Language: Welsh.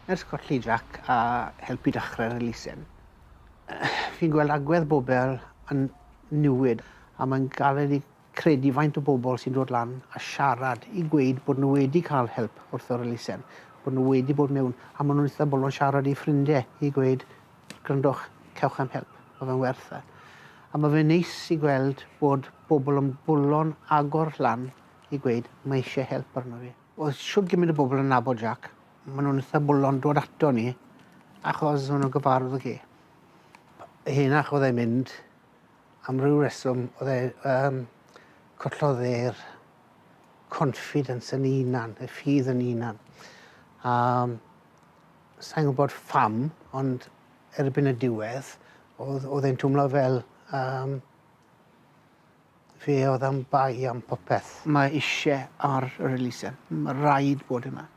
Ers colli Jack a helpu dechrau'r elusen, fi'n gweld agwedd bobl yn newid a mae'n galed i credu faint o bobl sy'n dod lan a siarad i gweud bod nhw wedi cael help wrth yr elusen, bod nhw wedi bod mewn, a maen nhw'n eitha bolon siarad i ffrindiau i gweud, "Gwrandwch, cewch am help, mae fe'n werth e." A mae fe'n neis i gweld bod bobl yn bolon agor lan i gweud, "Mae eisiau help arno fi." Oedd shwd gymaint o bobl yn nabod Jack, maen nhw'n eitha bolon dod ato ni, achos maen nhw'n gyfarwydd ag e. Henach oedd e'n mynd, am ryw reswm, oedd e, collodd e'r confidence yn ei hunan, y ffydd yn ei hunan. A sa i'n gwybod pham, ond erbyn y diwedd, oedd e'n twmlo fel fe oedd am bai am popeth. Mae eisiau ar yr elusen. Mae rhaid bod yma.